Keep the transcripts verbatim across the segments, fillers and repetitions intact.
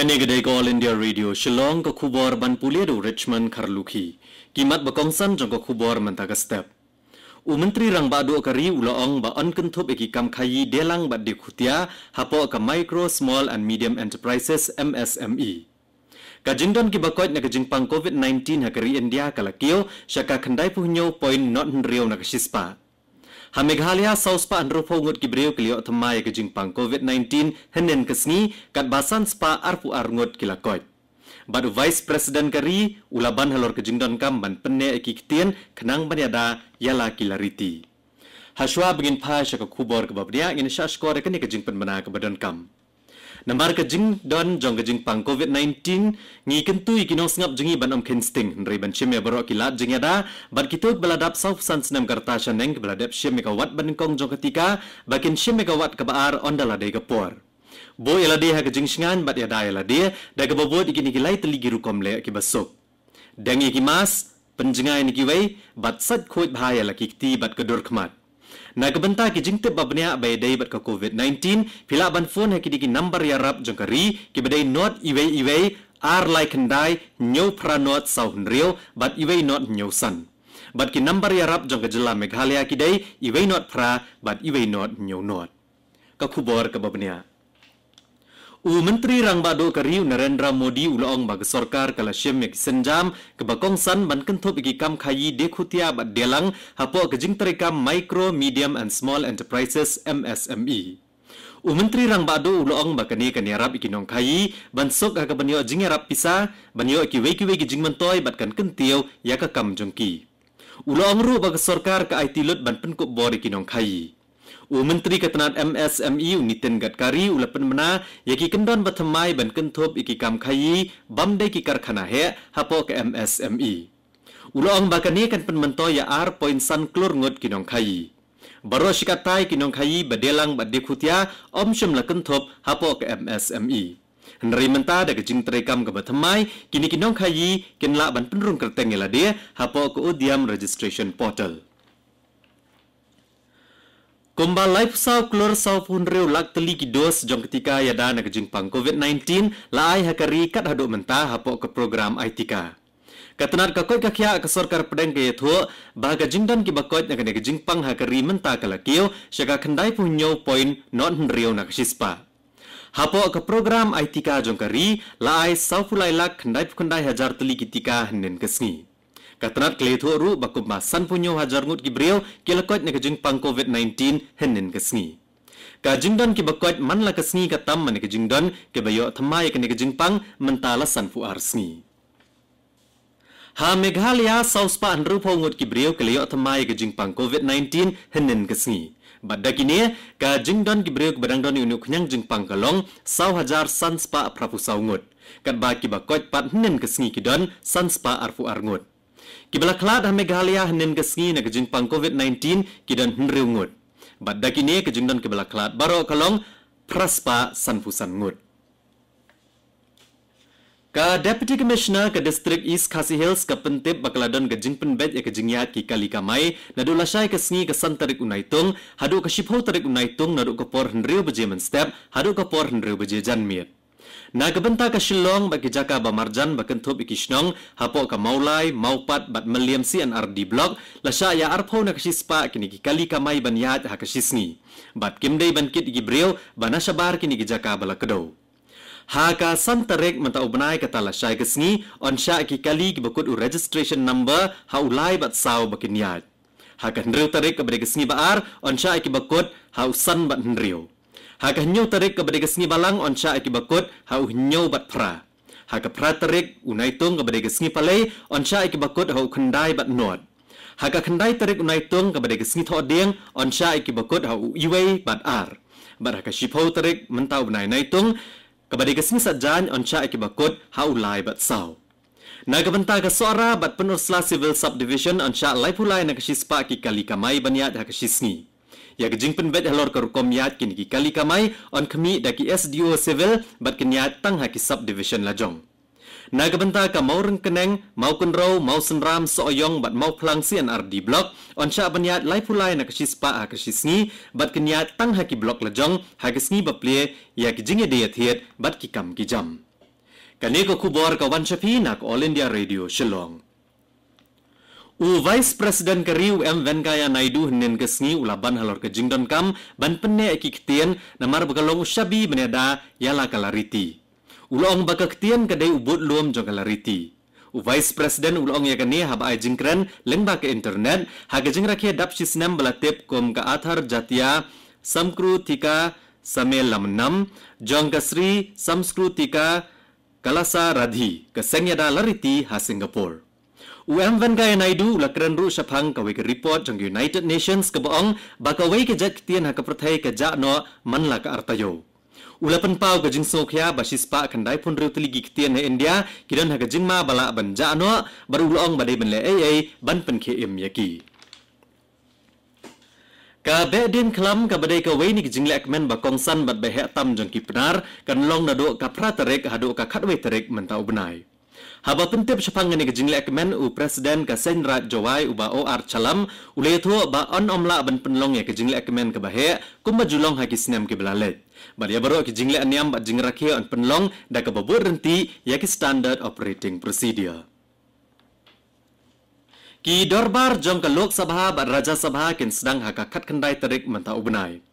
Kane ka dei ka All India Radio Shillong, ka khubor ban pule da u Richmond Kharlukhi. Ki mat ba kongsan jong ka khubor mynta ka step. U Myntri Rangbah Duh ka ri u la ong ba yn kynthup ïa ki kam khaïi dei lang bad dei khutia hapoh ka Micro, Small and Medium Enterprises, M S M E. Ka jingdon ki ba koit na ka jingpang COVID nineteen ha ka ri India ka la kiew sha ka khyndai phew hynñiew point nod hynriew na ka shispah. Ha Meghalaya, saw spah hynriew phew ngut ki briew ki la ïoh thymmai ïa ka jingpang COVID nineteen hynnin ka sngi, katba san spah arphew ar ngut ki la koit. Bad u Vice President ka ri u la ban halor ka jingdonkam ban pynneh ïa ki ktien khnang ban ïada ïa la ki la riti. Hashwa ba ngin phai sha ka khubor kaba bniah, ngin shah shkor ïa kane ka jingpynbna kaba donkam. Namar ka jingdon jong ka jingpang COVID nineteen, ngi kyntu ïa ki nongsngap jong ngi ban ym kheiñ sting, hynrei ban shim ïa baroh ki lad jingïada bad kito kiba la dap saw phew san snem ka rta shaneng kiba la dep shim ïa ka wat banyngkong jong ka tika, ba kin shim ïa ka wat kaba ar ynda la dei ka por. Buh ïa lade ha ka jingshngaiñ bad ïada ïa lade da kaba bud ïa kine ki lai tylli ki rukom leh kiba suk. Deng ïa ki mask, pynjngai na kiwei bad sait khuid bha ïa la ki kti bad ka dur khmat. Na ka bynta ki jingtip ba bniah ba ïadei bad ka COVID nineteen, phi lah ban phone ha kine ki nambar ïarap jong ka ri kiba dei nod iwei iwei, ar lai khyndai, hynñiew phra nod saw hynriew bad iwei nod hynñiew san. Bad ki nambar ïarap jong ka jylla Meghalaya ki dei iwei nod phra bad iwei nod hynñiew nod. Ka khubor kaba bniah. U Myntri Rangbah Duh ka ri u Narendra Modi u la ong ba ka sorkar ka la shim ïa ki sienjam kaba kongsan ban kynthup ïa ki kam khaïi dei khutia bad dei lang hapoh ka jingtrei kam Micro, Medium and Small Enterprises, M S M E. U Myntri Rangbah Duh u la ong ba kane kan ïarap ïa ki nongkhaïi ban suk ha kaban ïoh jingïarap pisa, ban ïoh kiwei kiwei ki jingmyntoi bad kan kyntiew ïa ka kam jong ki. U la ong ruh ba ka sorkar ka aiti lut ban pynkup bor ïa ki nongkhaïi. U Myntri ka tnad M S M E u Nitin Gadkari u la pynbna ïa ki kyndon ba thymmai ban kynthup ïa ki kam khaïi bym dei ki karkhana heh hapoh ka M S M E. U la ong ba kane kan pynmyntoi ïa ar point san klur ngut ki nongkhaïi. Baroh shi katta ïa ki nongkhaïi ba dei lang bad dei khutia ym shym la kynthup hapoh ka M S M E. Hynrei mynta da ka jingtrei kam kaba thymmai, kine ki nongkhaïi kin lah ban pynrung kyrteng ïa lade hapoh ka Udyam Registration Portal. Kumba laiphew saw klur sawphew hynriew lak tylli ki dos jong ka tika ïada na ka jingpang COVID nineteen la ai ha ka ri kat haduh mynta hapoh ka program ai tika. Ka tnad ka koit ka khiah ka sorkar pdeng ka ïathuh ba ka jingdon ki ba koit na kane ka jingpang ha ka ri mynta ka la kiew sha ka khyndai phew hynñiew point nod hynriew na ka shispah. Hapoh ka program ai tika jong ka ri la ai sawphew lai lak khyndai phew khyndai hajar tylli ki tika hynnin ka sngi. Ka tnad ka la ïathuh ruh ba kumba sanphew hynñiew hajar ngut ki briew ki la koit na ka jingpang COVID nineteen hynnin ka sngi. Ka jingdon ki ba koit man la ka sngi ka tam man ka jingdon ki ba ïoh thymmai kane ka jingpang mynta la sanphew ar sngi. Ha Meghalaya, saw spah hynriew phew ngut ki briew ki la ïoh thymmai ka jingpang COVID nineteen hynnin ka sngi. Bad da kine, ka jingdon ki briew ki ba dang don ïa une u khñiang jingpang ka long saw hajar san spah phraphew saw ngut. Katba ki ba koit pat hynnin ka sngi ki don san spah arphew ar ngut. Ki ba la khlad ha Meghalaya hynnin ka sngi na ka jingpang COVID nineteen ki don hynriew ngut. Bad da kine, ka jingdon ki ba la khlad baroh ka long phra spah sanphew san ngut. Ka Deputy Commissioner ka District East Khasi Hills ka pyntip ba ka la don ka jingpynbeit ïa ka jingïaid ki kali kamai naduh lashai ka sngi ka san tarik u Naitung haduh ka shiphew tarik u Naitung, naduh ka por hynriew baje mynstep haduh ka por hynriew baje janmiet. Na ka bynta ka Shillong bad ki jaka ba marjan ba kynthup ïa ki shnong hapoh ka Mawlai, Mawpat bad Mylliem C and R D Block, la shah ïa arphew na ka shispah kine ki kali kamai ban ïaid ha ka shisngi. Bad kim dei ban kit ïa ki briew ba na shabar kine ki jaka ba la kdew. Ha ka san tarik mynta u bnai kata lashai ka sngi, yn shah ïa ki kali ki ba kut u registration number ha u lai bad saw ba kin ïaid. Ha ka hynriew tarik kaba dei ka sngi ba ar, yn shah ïa ki ba kut ha u san bad hynriew. Ha ka hynñiew tarik kaba dei ka sngi balang, yn shah ïa ki ba kut ha u hynñiew bad phra. Ha ka phra tarik u Naitung kaba dei ka sngi palei, yn shah ïa ki ba kut ha u khyndai bad nod. Ha ka khyndai tarik u Naitung kaba dei ka sngi thohdieng, yn shah ïa ki ba kut ha u iwei bad ar. Bad ha ka shiphew tarik mynta u bnai Naitung kaba dei ka sngi saitjaiñ, yn shah ïa ki ba kut ha u lai bad saw. Na ka bynta ka Sohra bad Pynursla Civil Subdivision, yn shah laiphew lai na ka shispah ki kali kamai ban ïaid ha ka shisngi. Ïa ka jingpynbeit halor ka rukom ïaid kine ki kali kamai yn khmih da ki S D O Civil bad kin ïaid tang ha ki subdivision lajong. Na ka bynta ka Mawryngkneng, Mawkynrew, Mawsynram, Sohiong bad Mawphlang C and R D Block, yn shah ban ïaid laiphew lai na ka shispah ha ka shisngi bad kin ïaid tang ha ki block lajong ha ka sngi ba plie ïa ki jingïadei ïathied bad ki kam ki jam. Kane ka khubor ka wan sha phi na ka All India Radio Shillong. U Vice President ka ri u M Venkaiah Naidu hynnin ka sngi u la ban halor ka jingdonkam ban pyneh ïa ki ktien namar ba ka long u shabi ban ïada ïa la ka lariti. U la ong ba ka ktien ka dei u budlum jong ka lariti. U Vice President u la ong ïa kane haba ai jingkren lyngba ka internet ha ka jingrakhe dap shi snem ba la tip kum ka Athar Jatiya Samskrutika Sammelanam jong ka Sri Samskrutika Kalasa Radhi, ka seng ïada lariti ha Singapore. U M Venkaiah Naidu u la kren ruh shaphang kawei ka report jong ka United Nations kaba ong ba kawei ka jait ktien ha ka pyrthei ka jah noh man la ka ar taïew. U la pynpaw ka jingsngewkhia ba shispah khyndai phew hynriew tylli ki ktien ha India ki don ha ka jingma ba lah ban jah noh, bad u la ong ba dei ban leh ei ei ban pynkhie im ïa ki. Ka Behdeiñkhlam kaba dei kawei na ki jinglehkmen ba kongsan bad ba heh tam jong ki Pnar kan long naduh ka phra tarik haduh ka khatwei tarik mynta u bnai. Haba pyntip shaphang kane ka jinglehkmen, u President ka Seiñ Raij Jowai u Bah O R Challam u la ïathuh ba yn ym lah ban pynlong ïa ka jinglehkmen kaba heh kumba ju long ha ki snem kiba la leit. Bad ïa baroh ki jinglehniam bad jingrakhe yn pynlong da kaba bud ryntih ïa ki Standard Operating Procedure. Ki dorbar jong ka Lok Sabha bad Rajya Sabha kin sdang ha ka khatkhyndai tarik mynta u bnai.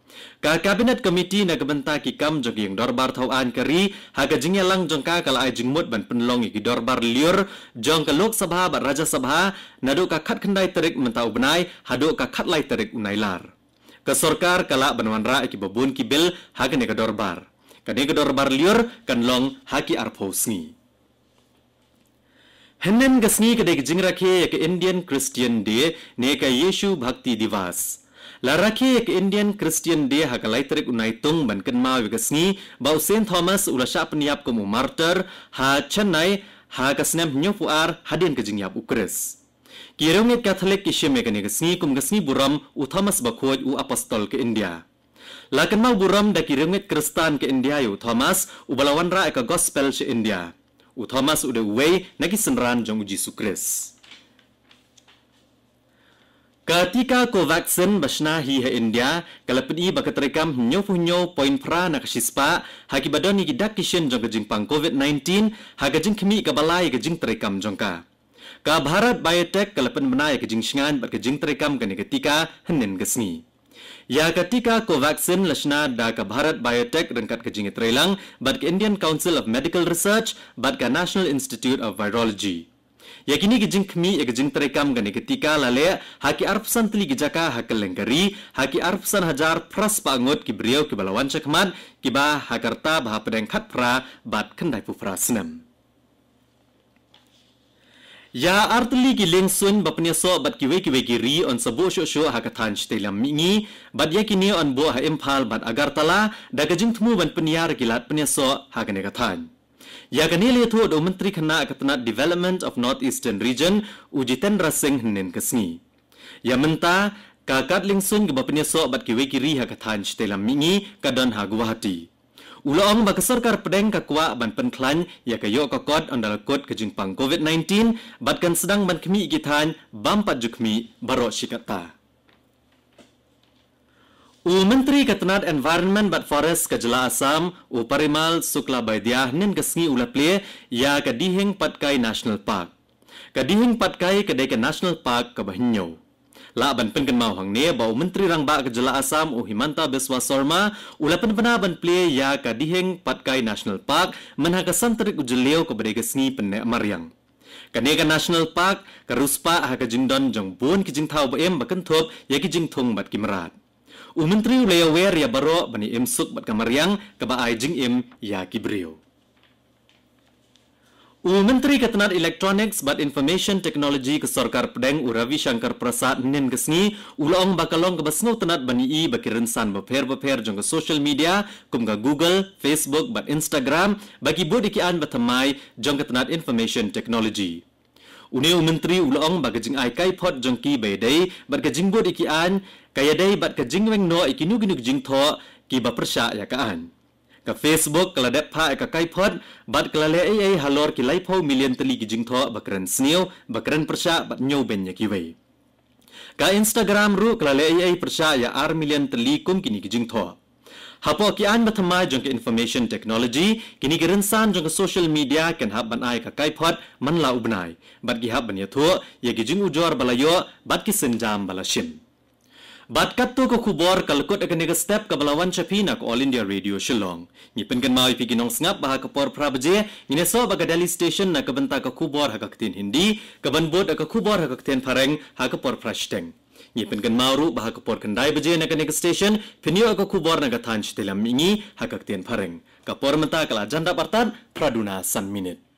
Ka Cabinet Committee na ka bynta ki kam jong ka ïing dorbar thaw aiñ ka ri ha ka jingïalang jong ka ka la ai jingmut ban pynlong ïa ki dorbar lyiur jong ka Lok Sabha bad Rajya Sabha naduh ka khatkhyndai tarik mynta u bnai haduh ka khatlai tarik u Nailar. Ka sorkar ka lah ban wanrah ïa kiba bun ki bill ha kane ka dorbar. Kane ka dorbar lyiur kan long ha ki arphew sngi. Hynnin ka sngi ka dei ka jingrakhe ïa ka Indian Christian Day ne ka Yeshu Bhakti Diwas. La rakhe ïa ka Indian Christian Day ha ka lai tarik u Naitung ban kynmaw ïa ka sngi ba u Saint Thomas u la shah pynïap kum u martyr ha Chennai ha ka snem hynñiewphew ar hadien ka jingïap u Khrist. Ki riewngeit Katholik ki shim ïa kane ka sngi kum ka sngi burom u Thomas Bakhuid u Apostol ka India. La kynmaw burom da ki riewngeit Khristan ka India ïa u Thomas uba la wanrah ïa ka Gospel sha India. U Thomas u dei uwei na ki synran jong u Jisu Khrist. Ka tika Covaxin ba shna hi ha India ka la pyni ba ka treikam hynñiewphew hynñiew point phra na ka shispah ha kiba don ïa ki dak ki shin jong ka jingpang Covid nineteen ha ka jingkhmih kaba lai ïa ka jingtreikam jong ka. Ka Bharat Biotech ka la pynbna ïa ka jingshngaiñ bad ka jingtreikam kane ka tika hynnin ka sngi. Ïa ka tika Covaxin la shna da ka Bharat Biotech ryngkat ka jingïatreilang bad ka Indian Council of Medical Research bad ka National Institute of Virology. Ïa kine ki jingkhmih ïa ka jingtreikam kane ka tika la leh ha ki arphew san tylli ki jaka ha kylleng ka ri, ha ki arphew san hajar phra spah ngut ki briew kiba la wan shakhmat, kiba ha ka rta ba hapdeng khatphra bad khyndaiphew phra snem. Ïa artylli ki liengsuiñ ba pynïasoh bad kiwei kiwei ki ri yn sa buh shuh shuh ha ka thaiñ Shitei Lam Mihngi, bad ïa kine yn buh ha Imphal bad Agartala da ka jingthmu ban pynïar ïa ki lad pynïasoh ha kane ka thaiñ. Ïa kane la ïathuh da u Myntri Khynnah ka tnat Development of North Eastern Region, u Jitendra Singh hynnin ka sngi. Ïa mynta, ka kad liengsuiñ kaba pynïasoh bad kiwei ki ri ha ka thaiñ Shitei Lam Mihngi ka don ha Guwahati. U la ong ba ka sorkar pdeng ka kwah ban pynkhlaiñ ïa ka ïoh ka kot ynda la kut ka jingpang Covid nineteen bad kan sdang ban khmih ïa ki thaiñ bym pat ju khmih baroh shi katta. U Myntri ka tnat Environment bad Forest ka jylla Assam, u Parimal Suklabaidya hynnin ka sngi u la plie ïa ka Dihing Patkai National Park. Ka Dihing Patkai ka dei ka National Park kaba hynñiew. Lah ban pynkynmaw hangne ba u Myntri Rangbah ka jylla Assam u Himanta Biswa Sarma u la pynbna ban plie ïa ka Dihing Patkai National Park mynha ka san tarik u Jylliew kaba dei ka sngi pynneh mariang. Kane ka National Park ka riewspah ha ka jingdon jong bun ki jingthaw ba im ba kynthup ïa ki jingthung bad ki mrad. U Myntri u la ïawer ïa baroh ban ïa im suk bad ka mariang kaba ai jingim ïa ki briew. U Myntri ka tnat Electronics bad Information Technology ka sorkar pdeng u Ravi Shankar Prasad hynnin ka sngi u la ong ba ka long kaba sngewtynnat ban ïohi ba ki rynsan bapher bapher jong ka social media kum ka Google, Facebook bad Instagram ba ki bud ïa ki aiñ bathymmai jong ka tnat Information Technology. Une u Myntri u la ong ba ka jingai kai phot jong ki ba ïadei bad ka jingbud ïa ki aiñ ka ïadei bad ka jingweng noh ïa kino kino ki jingthoh kiba pyrshah ïa ka aiñ. Ka Facebook ka la dep phah ïa ka kai phot bad ka la leh ei ei halor ki laiphew million tylli ki jingthoh ba kren sniew, ba kren pyrshah bad ñiewbeiñ ïa kiwei. Ka Instagram ruh ka la leh ei ei pyrshah ïa ar million tylli kum kine ki jingthoh. Hapoh ki aiñ ba thymmai jong ka information technology, kine ki rynsan jong ka social media kin hap ban ai ka kaiphod man la u bnai, bad ki hap ban ïathuh ïa ki jingujor ba la ïoh bad ki sienjam ba la shim. Bad katto ka khubor ka la kut ha kane ka step kaba la wan sha phi na ka All India Radio Shillong. Ngi pynkynmaw ïa phi ki nongsngap ba ha ka por phra baje ngin ïasoh bad ka Delhi Station na ka bynta ka khubor ha ka ktien Hindi, kaban bud ïa ka khubor ha ka ktien Phareng ha ka por phra shiteng. Ngi pynkynmaw ruh ba ha ka por khyndai baje na kane ka station phin ïoh ïa ka khubor na ka thaiñ Shityllam Mihngi ha ka ktien Phareng. Ka por mynta ka la jan dap artat phra duna san minit.